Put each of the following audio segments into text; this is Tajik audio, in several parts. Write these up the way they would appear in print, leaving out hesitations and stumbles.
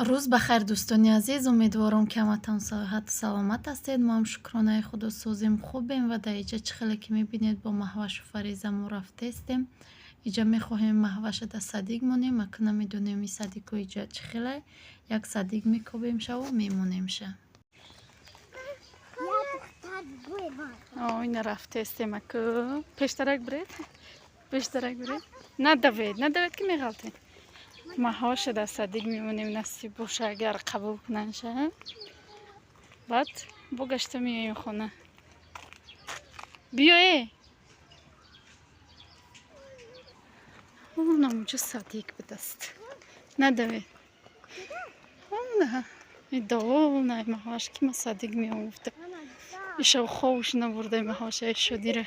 Рӯз ба хайр, дӯстони азиз. Умедворам, ки ҳаматон сиҳату саломат ҳастед. Мо ҳам, шукронаи Худо, созем, хубем. Ва дар иҷа, чӣ хеле ки мебинед, бо Маҳвашу Фариза мо рафтестем. Иҷа мехоҳем Маҳваша дар садик монем. Ака, намедонем, и садику иҷа чӣ хеле. Як садик мекобем шаву мемонемша. Ина рафтестем, аку. Пештарак биред. Пештарак биред. Надавед, надавед, ки меғалтед. Маҳваша дар садик мемонем, насиб боша, агар қабул кунанша. Баъд бо гашта меоем хона. Биёе. Намунҷо садик будаст. Надавед. Доволна Маҳваш, ки ма садик меом гуфта. Ишав ховш набурдай Маҳваша шодира.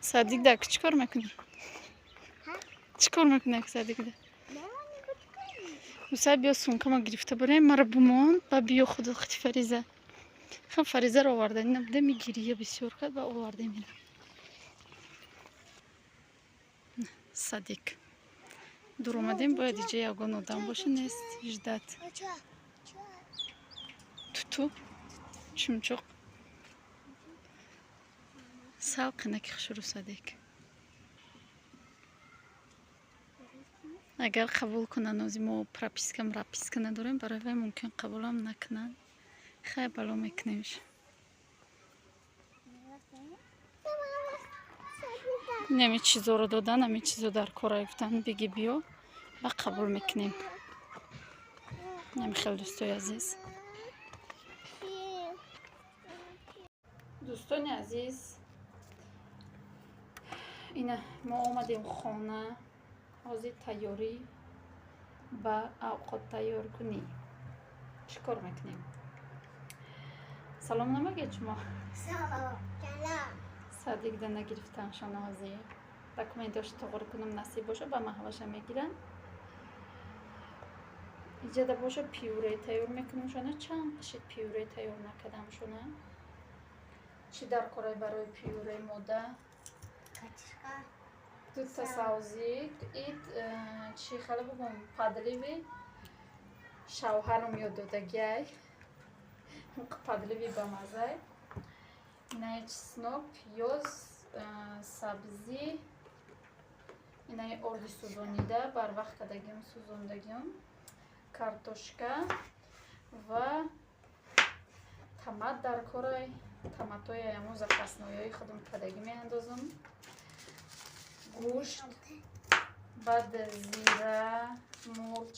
Садик да чӣ кор мекунӣ? Чӣ кор мекунӣ садикда? Муса, биё, сумкама гирифта барем, мара бумон, ба биё худат хати Фариза. Хам Фаризаро овардани набуда, ми гирия бисёр кард, ба овардем ина. Садик. Дур омадем, бояд иҷа ягон одам боша, нест, ждать. Туту, чумчуқ. Сал қинаки хушрӯ садик. Агар қабул кунанд, ози мо прописка мраписка надорем, барои вай мумкин қабулам накунанд. Хай, бало мекунемш. Инами чизоро додан, ами чизо дар кора гуфтан, биги биё ва қабул мекунем. Инами хел, дӯстои азиз. Дӯстони азиз, ина мо омадем хона, ҳозир тайёрӣ ба авқот тайёркунӣ. Чӣ кор мекунем? Салом намагед шумо? Салом. Садик да нагирифтаншон ҳозир. Документош тоғри кунам, насиб боша, ба Маҳваша мегиранд. Иҷада боша, пюре тайёр мекунам шона. Чанд қишит пюре тайёр накардам шона. Чӣ дар корай барои пюре мода? Дута савзик, ид чӣ хеле бугум, падливи шавҳарам ёд додагиай. Падливи бамазай. Инаи чеснок, пиёз, сабзӣ, инаи орди сӯзонида, барвақт кардагиам, сӯзондагиам, картошка ва томат дар корай. Томатҳои ҳамон запасноиҳои худам кардагӣ меандозам. Гӯшт, баъд зира, мурч.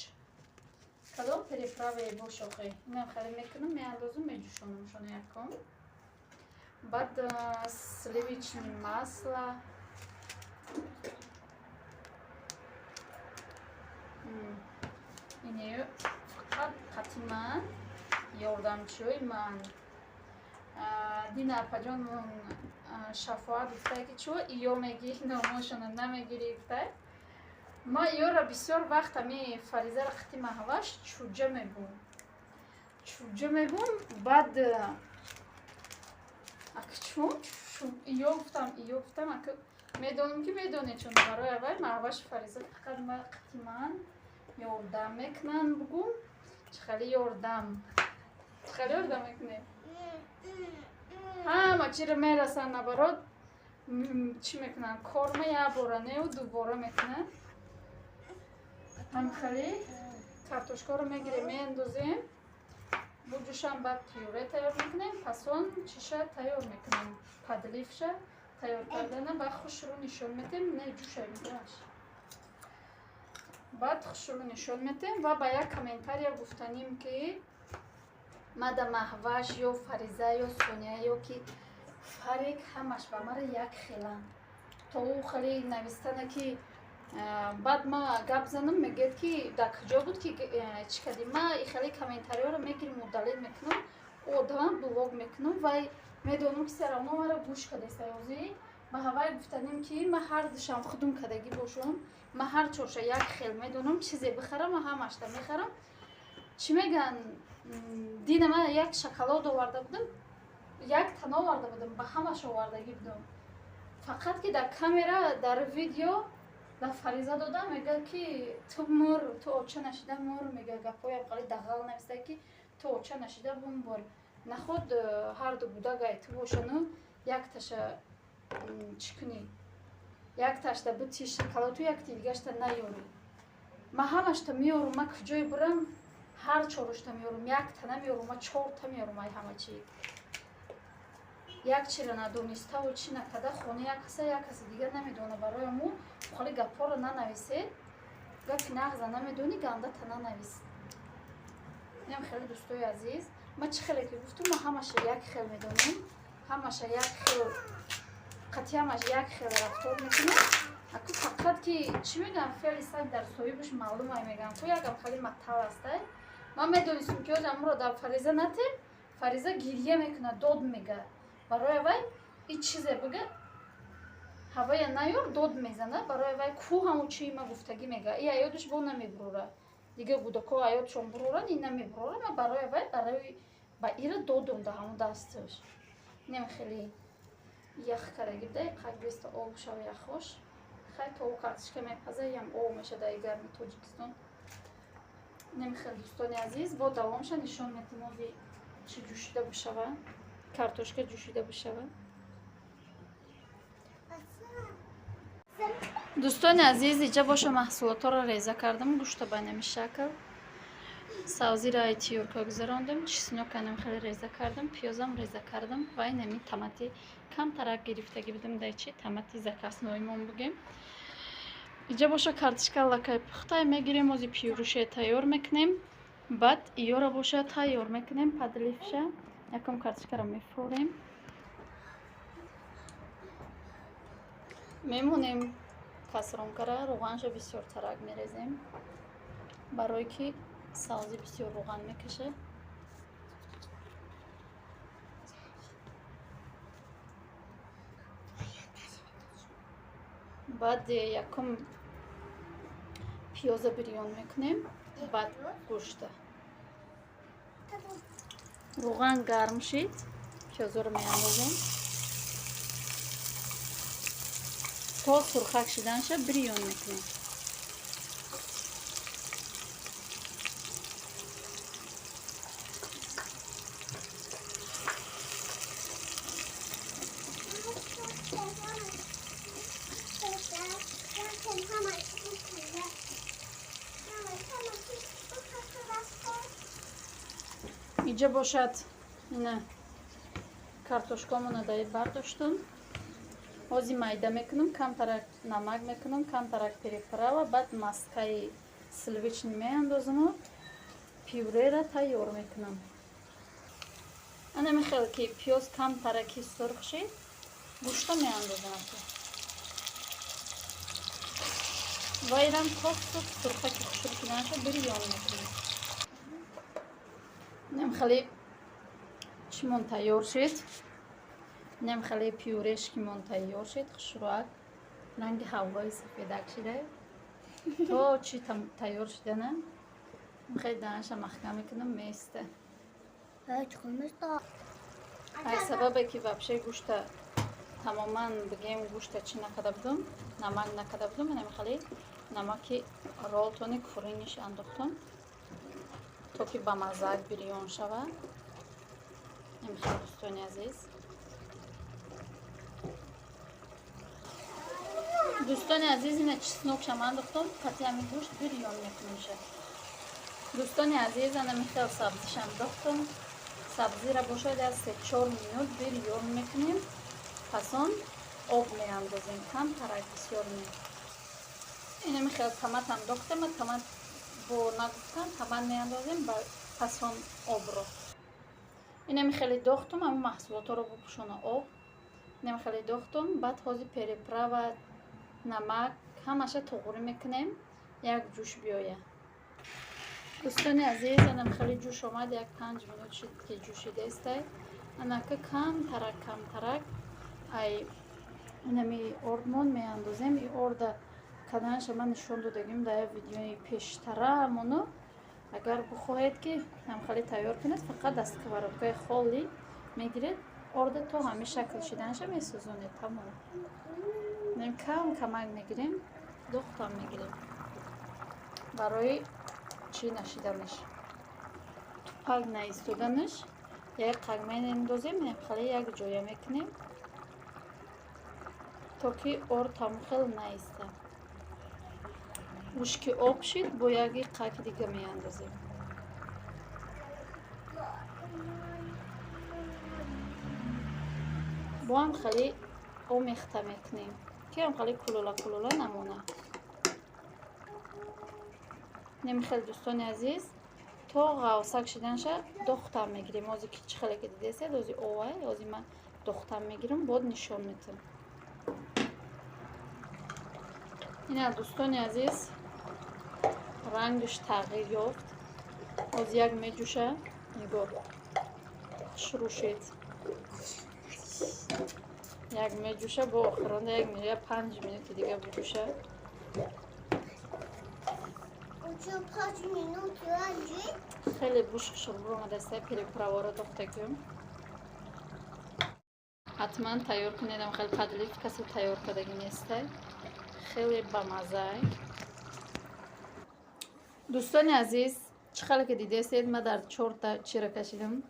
Кадом приправае бош охи. Инам хеле мекунам, меандозам, меҷӯшонамшон якум. Баъд сливочный масло. Инею фақат қати ман, ёрдамчиҳои ман. Дина апаҷонмон Шафоат гуфтае, ки чӯ иё мегӣ, номошона намегирӣ, гуфтае. Ма иёра бисёр вақт ами Фаризаро қати Маҳваш чуҷа мебум. Чуҷа мебум, баъд ак чун иё гуфтам, иё гуфтам, ак медонам, ки медонед, чун барои аввал Маҳваш Фариза фақат қати ман ёрдам мекунанд, бугум. Чӣ хеле ёрдам? Чӣ хеле ёрдам мекунед? Ҳама чиро мерасанд, наоборот, чӣ мекунанд? Корма як бора неу дубора мекунанд. Ҳамхеле картошкаро мегирем, меандозем, буҷӯшам, баъд пюре тайёр мекунем, пас он чиша тайёр мекунем, подливша тайёр кардана ба хушрӯ нишон метем, не ҷӯша мегираш. Баъд хушрӯ нишон метем. Ва ба як комментария гуфтаним, ки мада Маҳваш ё Фариза ё Сония ё ки Фарик ҳамаш ба мара як хеланд. То ӯ хеле навистана, ки баъд ма гап занам, мегӯяд, ки дар куҷо буд, ки чӣ кардӣ. Ма хеле комментариҳоро мегирим, удалить мекунам, одамам блок мекунам. Вай медонам, ки все равно маро гӯш кардеста. Ҳозир ба ҳавай гуфтанем, ки ма ҳар душам худум кардагӣ бошам, ма ҳар чорша як хел медонам. Чизе бихарам, ма ҳамашта мехарам. Чӣ мегӯянд, дина ма як шоколад оварда будам, як тана оварда будам, ба ҳамаш овардагӣ будам, фақат ки дар камера, дар видео. Да Фариза дода мега ки ту мур, ту оча нашида мур, мега гапҳои абқали дағал нависта ки ту оча нашида бумбор. Наход ҳарду гудагай ту бошану якташа чӣ кунӣ? Якташта бути шоколаду, якти дигашта наёрӣ. Ма ҳамашта меёрум, ма куҷое бурам, ҳар чорушта меёрум, якта намеёрум, ма чорта меёрум. Ай ҳама чи як чира надониставу чӣ накарда, хона як каса, як каси дигар намедона. Барои мо холи гапҳоро нанависед, гапи нағза намедонӣ, гандата нанавис. Инам хеле, дӯстои азиз, ма чӣ хеле ки гуфтум, ма ҳамаша як хел медонем, ҳамаша як хел қатъи, ҳамаш як хел рафтор мекунем. Аку фақат ки чӣ мегӯям, феъли саг дар соҳибаш маълумай мегӯям, ку як гап хеле матал астай. Ман медонистум ки ҳозир амро дар Фариза натем, Фариза гирья мекунад, дод мега. Барои вай ин чизе бига, ҳавая наёр, дод мезана. Барои вай ку ҳамун чии ма гуфтагӣ мега, и аёдаш бо намебурора, дигар гудако аёдшон буроран, ин намебурора. Ма барои вай, барои ба ира додум да ҳамун дасташ. Инам хеле ях кардаги буда, қак беста об шава яхош. Хай, то картишка мепаза, ям об меша дар гарми Тоҷикистон. Инам хеле, дӯстони азиз, бо давомша нишон метем. Ози чӣ ҷӯшида бишава, картошка ҷӯшида бишава. Дӯстони азиз, иҷа боша маҳсулотҳоро реза кардам, гӯшта ба нами шакл, савзиро ай тиёрка гузарондам, чесноканам хеле реза кардам, пиёзам реза кардам ва инами томати камтарак гирифтагӣ будам, дай чи томати закасноймон бугем. Иҷа боша картишка аллакай пухтай, мегирем, ози пюреше тайёр мекунем, баъд иёра боша тайёр мекунем, подлив ша. Якум картишкаро мефурем, мемонем касронкара, рӯғанша бисёртарак мерезем, барое ки савзӣ бисёр рӯған мекашад. Баъд якум пиёза бирён мекунем, баъд гӯшта. Рӯған гарм шид, пиёзоро меандозем, то сурхак шиданша бирён мекунем. Иҷа бошад ина картошкамона даи бардоштум, ҳози майда мекунам, камтарак намак мекунам, камтарак приправа, баъд маскаи сливочный меандозаму пюрера тайёр мекунам. Ана мехел ки пиёз камтараки сурх шид, гӯшта меандозам ва ирам то сурх сурхаки хушур шуданаша бирён мекунам. Инам хеле чимон тайёр шид, инам хеле пюрешкимон тайёр шид, хушрӯак ранги ҳавои сафедак шида. То чи тайёр шидана хеле данаша маҳкам мекунам, места. Ай сабабе ки вообще гӯшта тамоман бигем, гӯшта чӣ накарда будум, намак накарда будум, инам хеле намаки ролтони куриниш андохтум, то ки ба маззак бирён шавад. Инам хеле, дӯстони азиз. Дӯстони азиз, ина чеснокшам андохтум, қати ҳамин гӯшт бирён мекунемша. Дӯстони азиз, ана михел сабзишам дохтум. Сабзира бошад аз 3-4 минут бирён мекунем, пас он об меандозем камтарак, бисёр не. Ина михел томатам дохтем, томат бо нагуфтам, томат меандозем, пас он обро. Инами хеле дохтум, ҳамин маҳсулотҳоро бупӯшона об. Инами хеле дохтум, баъд ҳозир приправа, намак ҳамаша туғрӣ мекунем, як ҷӯш биёя. Дӯстони азиз, анам хеле ҷӯш омад, як 5 минут шид ки ҷӯшидаистай. Анака камтарак камтарак ай инами ордмон меандозем. И орда каданша ман нишон додагим дар як видеои пештарамону. Агар бихоҳед ки ҳамхеле тайёр кунед, фақат аз сковородкаи холӣ мегиред, орда то ҳамин шакл шиданша месӯзонед, тамом. Кам камак мегирем. Дохтам мегирем барои чӣ нашиданаш, тупак наистоданаш. Як қак меандозем, хеле як ҷоя мекунем, то ки орд ҳамон хел наиста. Гӯшт ки об шид, бо яки қаки дига меандозем. Бо ҳам хеле омехта мекунем, ки ҳам хеле кулула кулула намона. Немихел, дӯстони азиз, то ғавсак шиданша дохтам мегирем. Ози ки чӣ хеле ки дидесед, ози овай, ози ман дохтам мегирам, бод нишон метам. Ина, дӯстони азиз, рангаш тағйир ёфт. Оз як меҷӯша, нигоҳ, шурӯъ шид. Як меҷӯша, бо охиронда як 5 минути дига буҷӯша. Хеле буш хушрӯ омадаста. Приправаро дохтагиём. Ҳатман тайёр кунедам. Хеле подлив касе тайёр кардагӣ нестай, хеле бамаззай. Дӯстони азиз, чӣ хеле ки дидестед, ма дар чорта чира кашидам,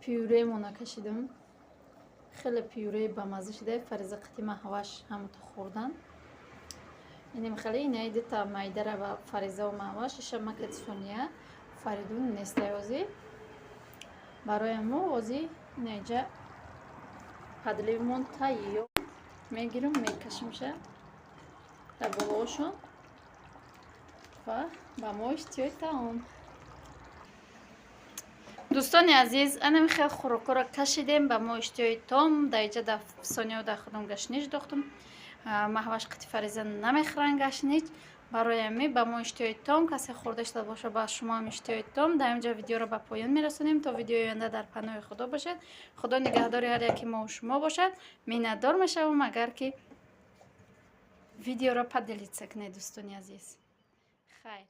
пюремона кашидам. Хеле пюреи бамазза шуда. Фариза қати Маҳваш ҳамато хӯрдан. Инем хеле инаи дита майдара ба Фаризаву Маҳваш, иша макати Сония. Фаридун нестай озӣ, барои мо озӣ инаиҷа подливмон тайёр. Мегирам, мекашимша дар болоошон ва ба мо иштиёи таом. Дӯстони азиз, анами хел хӯрокҳоро кашидем, ба мо иштиёи том. Дар иҷа дар Сониё, дар худам гашнич дохтум. Маҳваш қати Фариза намехӯранд гашнич. Барои ҳами ба мо иштиёи том. Касе хӯрда шуда боша, ба шумоам иштиёи том. Дар инҷа видеоро ба поён мерасонем. То видеои оянда дар паноҳи Худо бошед. Худо нигаҳдори ҳар яки мову шумо бошад. Миннатдор мешавам, агар ки видеоро поделиться кунед, дӯстони азиз. Хайр.